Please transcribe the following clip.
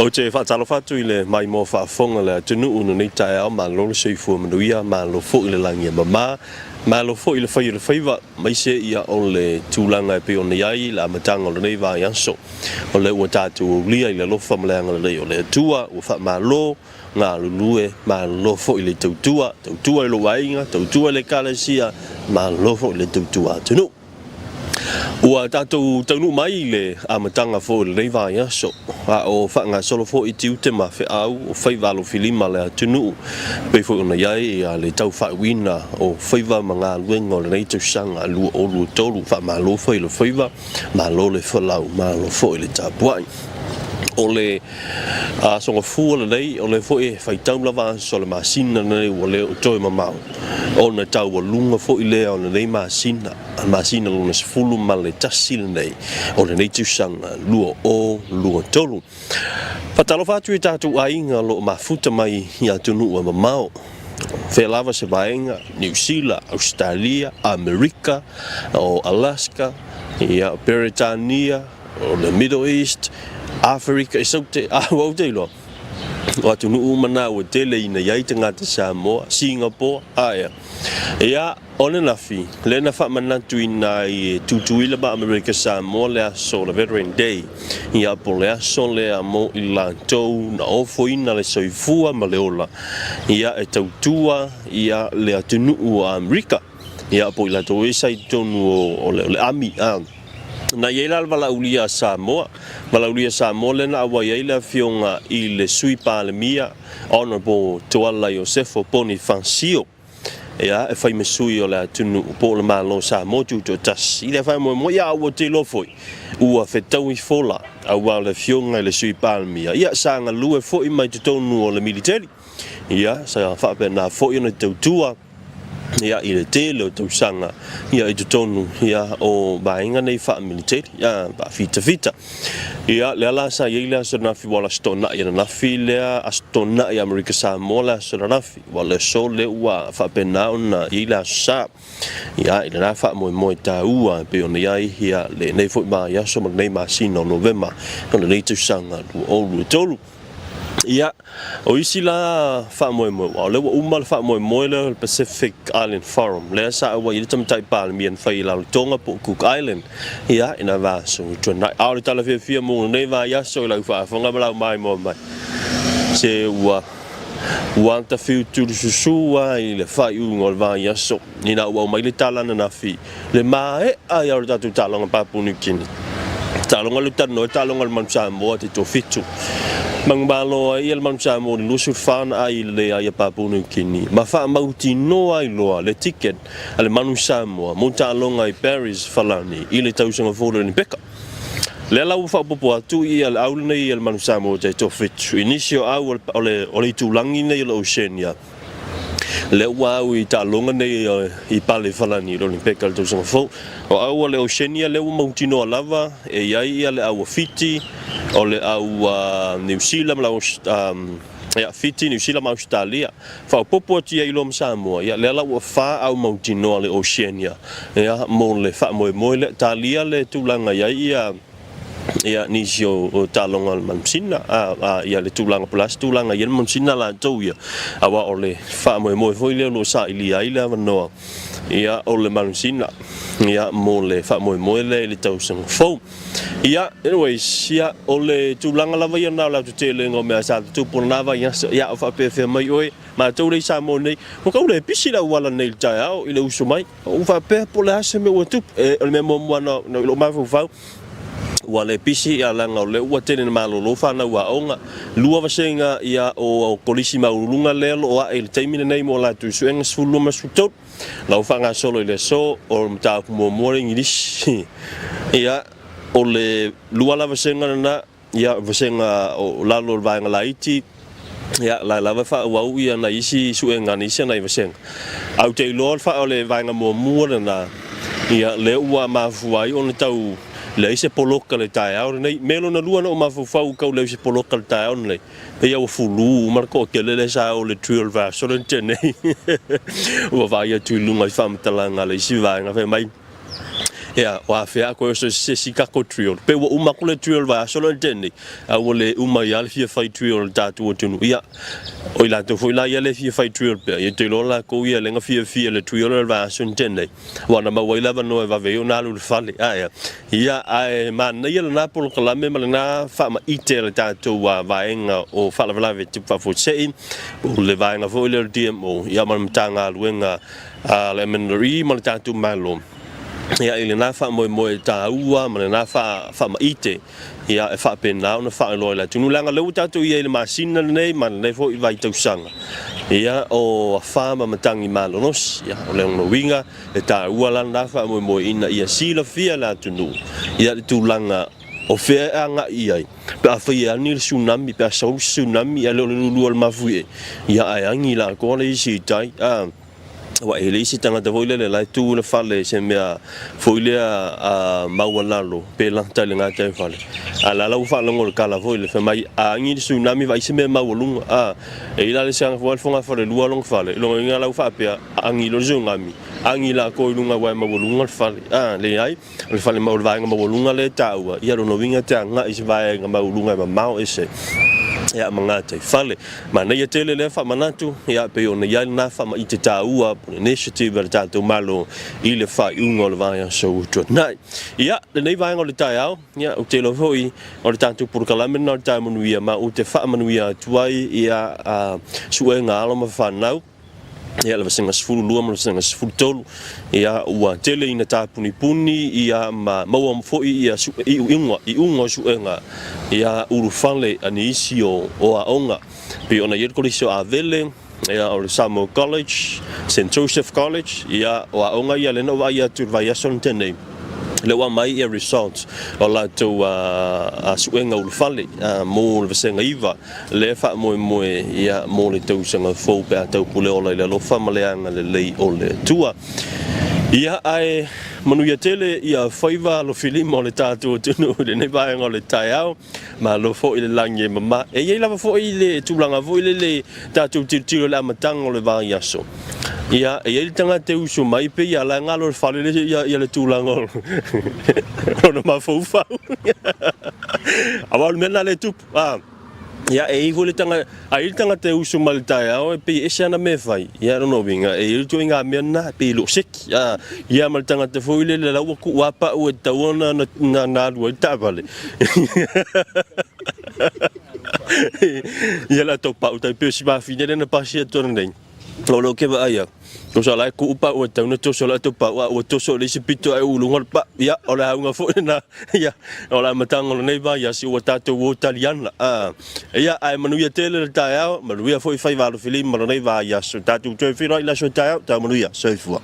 Ou te faatalofa atu i le maimoa faafofoga o le atunuu i lenei taeao, malo le soifua manuia, malo foi le lagi e mama, malo foi le fai o le faiva, aemaise ia o le tulaga e pei ona i ai le amataga o lenei vaiaso. O lea ua tatou aulia i le alofa ma le agalelei o le Atua, ua faamalo galulue, malo foi le tautua, tautua i lou aiga, tautua i le Ekalesia, malo foi le tautua atunuu. Ua tatou taunuu mai i le amataga foi o lenei vaiaso, a o faagasolo foi tiute ma feau o faiva alofilima a le atunuu, e pei foi ona i ai le taufaaiuina o faiva ma galuega o lenei tausaga 2023. Faamalo fai o le faiva, malo le folau, malo foi le tapuai. O le aso Gafua lenei, o lea foi e faitau lava aso o le masina lenei ua le o toe mamao, ona taualuga foi lea o lenei masina, masina lona 11 lenei o lenei tausaga 2023. Faatalofa atu i tatou aiga o lo o mafuta mai i atunuu e mamao, fea lava se vaega, Niu Sila, Ausetalia, Amerika, o Alaska, ia, Peretania, o le Middle East, Aferika, e sau te, a ua ou te iloa, o atunuu uma na ua tele ina i ai tagata Samoa, Singapore, a ea. Ia, o ananafi, lea na faamanatuina ai e Tutuila ma Amerika Samoa le aso o le Veteran Day, ia, po o le aso lea mo i latou na ofoina le soifua ma le ola, ia, e tautua, ia, le atunuu o Amerika. Ia, po o i latou e sa i totonu o le ami. Na i ai la le valaaulia a Samoa, valaaulia a Samoa lea na auai ai le afioga i le Sui Palemia, Honourable Tuala Iosefo Ponifasio, ia, e fai ma sui o le atunuu po o le Malo o Samoa Tutoatasi. I le faamoemoe, ia, ua te iloa foi, ua fetaui fola, aua o le afioga i le Sui Palemia, ia, sa galue foi mai totonu o le militeli. Ia, sa faapena foi ona tautua ia, i le tele o tausaga ia, i totonu ia, o vaega nei faamiliteli, ia, faafitafita. Ia, lea la sa i ai le aso ananafi, ua o le Aso Toonai ananafi lea, Aso Toonai Amerika Samoa le aso ananafi, ua o le aso lea ua faapena ona i ai le Aso Sa. Ia, i lena faamoemoe taua e pei ona i ai ia, lenei foi vaiaso ma lenei masina o Novema o lenei tausaga 2023. Ia, o isi la faamoemoe, aua o lea ua uma le faamoemoe lea o le Pacific Island Forum, lea sa auai ai le Tamaitai Palemia na fai i Rarotonga po o Cook Island, ia, ina vaiaso ua tuanai. A o le tala fiafia mo lenei vaiaso i lau faafofoga ma lau maimoa mai, se ua ua tafiutulisusu lava i le faaiuga o le vaiaso, ina ua aumai le tala ananafi Le maea ia o le tatou taaloga Papua New Guinea. Taaloga lea ou talanoa ai, taaloga a le Manu Samoa te toafitu. Manumalo ai ia le Manu Samoa i le 24 na ai lelei ai ia Papua New Guinea ma faamautinoa ai loa le ticket a le Manu Samoa mo taaloga i Paris, Falani i le tausaga fou o le Olympeka. Lea la ua faaopoopo atu ia le au lenei a le Manu Samoa te toafitu i nisi o au o le itulagi nei o le Oceania. Lea ua au i taaloga nei i Pale Falani i le Olympeka i le tausaga fou. O au a le Oceania lea ua mautinoa lava e i ai ia le au a Fiti, o le au a Niu Sila ma le au a Fiti, Niu Sila ma Ausetalia. Faaopoopo atu i ai loa ma Samoa, ia lea la ua fa au mautinoa le Oceania ia mo le faamoemoe lea. Talia le tulaga i ai ia ia nisi o taaloga o le manusina, ia le tulaga po o le a se tulaga i ai le manusina latou ia, aua o le faamoemoe foi lea o lo o sailia ai le avanoa ia o le manusina ia mo le faamoemoe lea i le tausaga fou. Ia, anyways, ia o le tulaga lava ia na o le aotetelega o mea sa tutupu o lena vaiaso, ia o faapefea mai oe, matou lea i Samoa nei, ua tau le pisi le auala nei i le taeao i le usu mai. Ou faapea po o le a se mea ua tupu. E, o le mea muamua na i lou mafaufau, ua le pisi ia leaga o lea ua tele ina malolo fanau aoga. Lua vasega ia o Kolisi Maualuluga lea o lo o ae i le taimi lenei mo latou suega 12 ma 13. La ua faagasolo i le aso o le mataupu muamua le Igilisi. Ia, o le lua la vasega lena Ia, vasega o lalo o le vaega laiti, ia, la e lava e faaauau ia nai isi suega a nisi nai vasega. Ae ou te iloa o le vaega muamua lena, ia, lea ua mafua ai ona tau leai se poloka i le taeao lenei. Mea lona lua na ou mafaufau tau leai se poloka i le taeao lenei, pei lava ua fulu uma le toatele lea sa o i le drill vaiaso lea na tea nei. Ua vaai atu i luga i faamatalaga a le isi vaega fai mai. Ea, o afea a koe oso se isi tatou drill. Pe ua uma atu le drill vaiaso lea na tea nei, a ua le uma ai lava le fia fai drill o le tatou atunuu. Ia, o i latou foi la ia le fia fai drill pea, ia ou te iloa latou ia lea na fiafia i le drill lea o le vaiaso na tea nei, aua na maua ai le avanoa e vave ai ona alu i le fale. Ae a? Ia, ae manaia lena polokalame ma lena faamaite a le tatou vaega o Faalavelave Tupu Faafuasei, po o le vaega foi lea o le DMO, ia ma le Matagaluega a le MNRE ma le tatou Malo. Ia, i lena faamoemoe taua ma lena faamaite, ia, e faapena ona faailoa i le atunuu, leaga o lea ua tatou i ai i le masina lenei ma lenei foi vaitausaga, ia, o afa ma matagi malolosi. Ia, o lona uiga, e taua la lena faamoemoe ina ia silafia e le atunuu, ia, le tulaga o fea e agai i ai pe afai e agi le tsunami, pe a sau le tsunami, ae le o le lulua o le mafuie, ia, ae agi la atoa le isi i tai, a. Aua e leai se tagata foi lele la e tu i le fale i se mea foi lea a maualalo pe lata i le gataifale. A la la ua faalogo i le tala foi lele fai mai a agi le tsunami vaai se mea maualuga a. E i ai la le isi aga foi le fogafalelua lona fale, lona uiga la ua faapea agi loa le tsunami, agi latou i luga aua e maualuga le fale a. Leai, o le fale o le vaega maualuga lea e taua, ia lona uiga e te agai i se vaega maualuga e mamao ese ia ma gataifale. Manaia tele lea faamanatu, ia pei ona i ai lena faamaite taua po o le initiative a le tatou Malo i le faaiuga o le vaiaso ua tuanai. Ia, lenei vaega o le taeao, ia ou te iloa foi o le tatou polokalame lena o le Taeao Manuia ma ou te faamanuia atu ai ia suega alo ma fanau, ia le vasega 12 ma le vasega 13, ia ua tele ina tapunipuni ia ma maua foi ia iuga iuga o suega ia ulufale a nisi o o aoga pei ona i ai le Kolisi o Avele, ia o le Samoa College, Saint Joseph College, ia o aoga ia lea na ou vaai atu i le vaiaso na tea nei. Lea ua aumai ia results o latou suega ulufale mo le vasega 9 lea e faamoemoe ia mo le tausaga fou pe a taupule ola i le alofa ma le agalelei o le Atua. Ia ae manuia tele ia faiva alofilima o le tatou atunuu i lenei vaega o le taeao. Malo foi le lagi e mama. E i ai lava foi le tulaga foi lele tatou tilotilo i le amataga o le vaiaso. Ia, e i ai le tagata e usu mai pei ia la e galo i le fale le ia, ia le tulaga o lona mafaufau. Aua o le mea lena lea e tupu. A, ia, e i ai foi le tagata, a i ai le tagata e usu mai i le taeao e pei e ese ana mea e fai. Ia, lona uiga, e i ai le ituaiga mea lena, e pei e le o seki. A, ia ma le tagata foi lele la ua tuu lava pau e tatau ona na, na alu ai le taavale. Ia la tau pau tai pei o si mafine lea na pasi atu ananei. O lea ou te vaai atu, tusa o la e tuu pau e tatau ona toso la tou pau, a ua toso i le isi pito ae uu i luga le pau. Ia, o le auga foi lena, ia, o le amataga o lenei vaiaso ua tatou o taliana. A, ia, ae manuia tele le taeao, manuia foi faiva alofilima o lenei vaiaso. Tatou toe feiloai i le aso taeao, tau manuia, soifua.